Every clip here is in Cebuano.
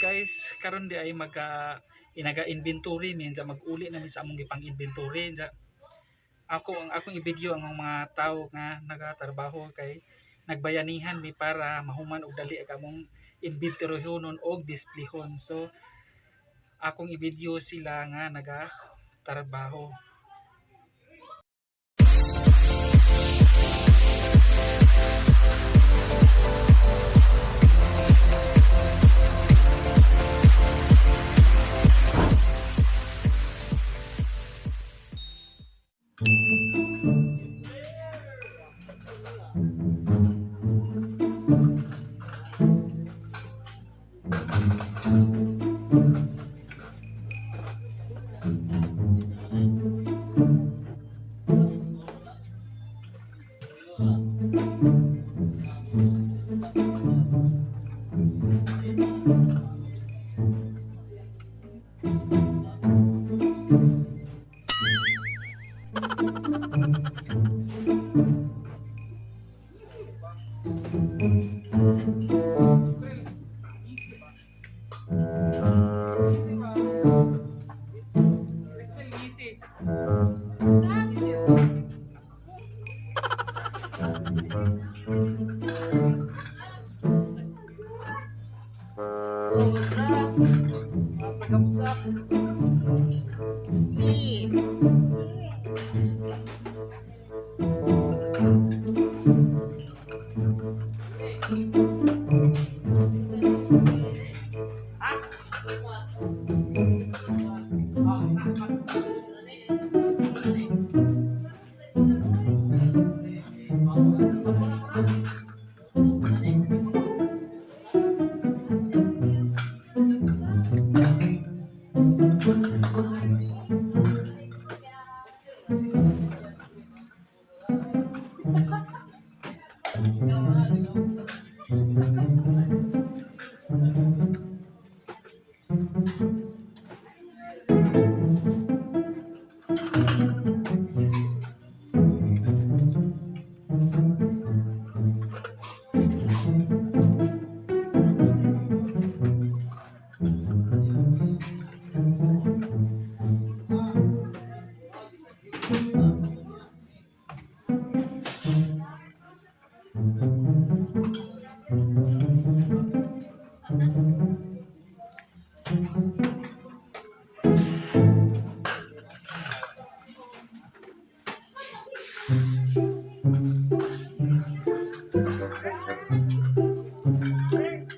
Guys, karon di ay magka inaga inventory mi unsa mag-uli na mi sa among gipang inventory unsa ako ang akong i-video ang mga tao nga nagatrabaho kay nagbayanihan mi para mahuman og dali ang among inventoryhonon og displayhon. So akong i-video sila nga nagatrabaho. Sagapsap.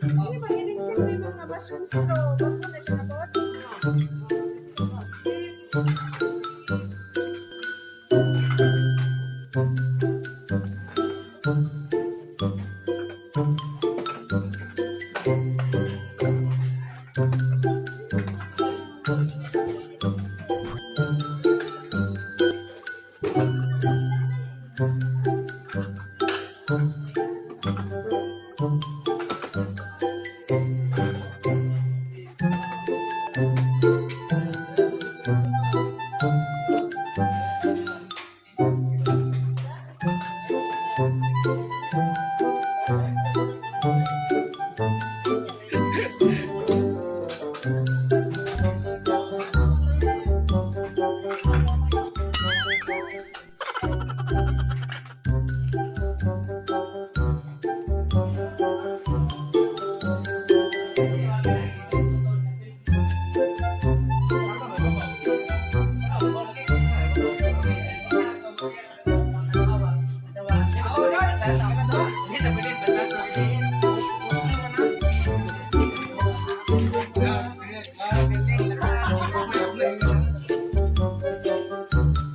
Hindi ba ininsin mo yung mga mushrooms pero bago na siya nabot?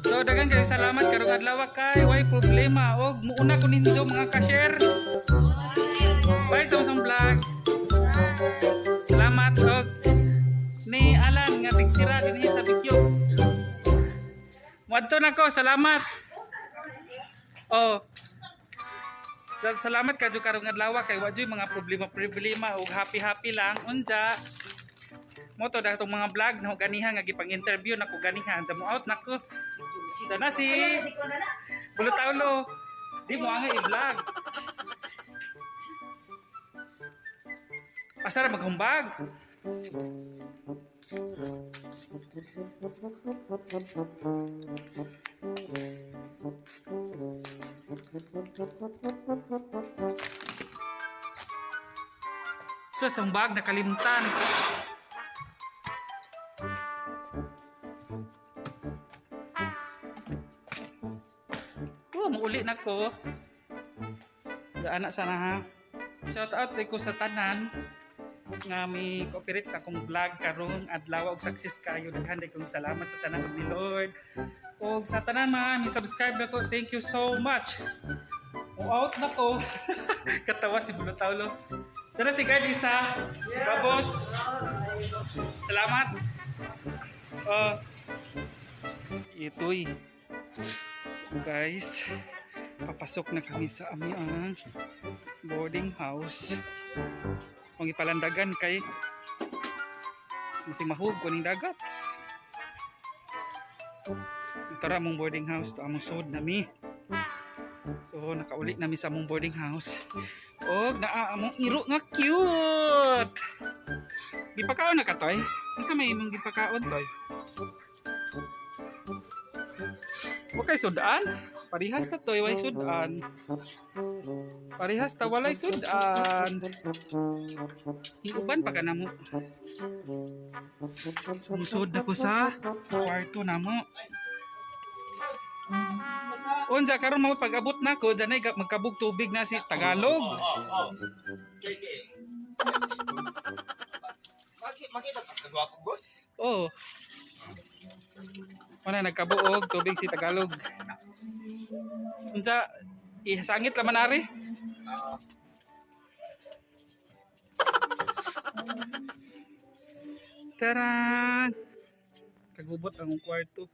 So daghang kayo salamat karong adlaw kay way problema og muuna ko ninyo mga cashier. Bye sa usang vlog. Salamat og ni Alan nga tigsira dinhi sa Bikyo. Muadto na ko, salamat. Oh. Salamat kadyo karong adlaw kay wa jud mga problema-problema og happy-happy lang unja. Mo to datong mga vlog na ganiha nga gipang interview nako ganiha unsa mo out nako. Sana si Bulutaulo. Di mo ang i-vlog. Asa ra maghumbag? So, sa bag nakalimtan. Oh, muuli na ko. Gaana sana ha. Shout out ko sa tanan nga mi cooperate sa akong vlog karong adlaw og success kayo. Daghan day kong salamat sa tanan ni Lord. Og sa tanan mga mi subscribe na ko. Thank you so much. O out na ko. Katawa si Bulutaulo. Tara si Guard isa. Babos. Salamat. Oh. Ito'y. So guys, papasok na kami sa aming boarding house. Kung ipalandagan kay masih mahug kuning dagat. Tara among boarding house to among sud nami. So nakauli nami sa among boarding house. Og naa among iro nga cute. Gipakaon na ka toy? Unsa may imong gipakaon toy? Wa kay sudan? Parihas ta toy, way sudan. Parihas ta walay sudan. Hiuban pa ka namo. Sumusod ako sa kwarto namo. Unsa karon mo pag-abot nako janay magkabog tubig na si Tagalog. Oo. Sige. Makita pa sa ko, boss? Oo. Wala nagkabuog tubig si Tagalog. Unsa isangit laman ari? Taran! Kagubot ang kwarto.